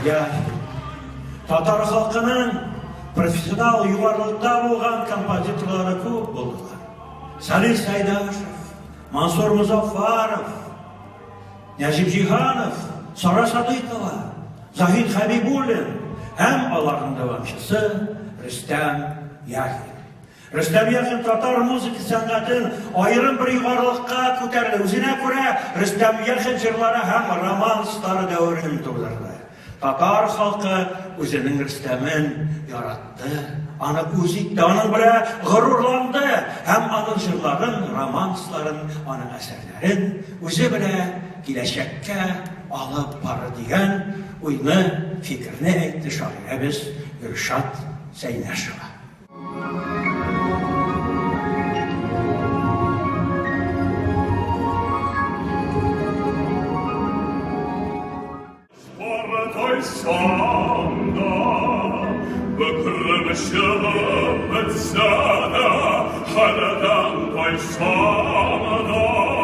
Яхин. Татар халкының профессионал югарылыкта булган композиторлары күп булдылар. Салих Сәйдашев, Мансур Мозаффаров, Нәҗип Җиһанов, Сара Садыйкова, Заһид Хәбибуллин һәм аларның дәвамчысы Рөстәм Яхин. Рөстәм Яхин татар музыка сәнгатен аерым бер югарылыкка күтәрде. Үзенә күрә Рөстәм Яхин җырлары һәм романслары дәверен тудырды. Татар халкы үзенең Рөстәмен яратты, аны үз итте, аның белән горурланды һәм аның җырларын, романсларын, аның әсәрләрен үзе белән киләчәккә алып барды дигән уйны, фикерне әйтте шагыйрәбез Гөлшат Сәйдәшева. Чыгып бетсә дә, хәлдән тайсам да.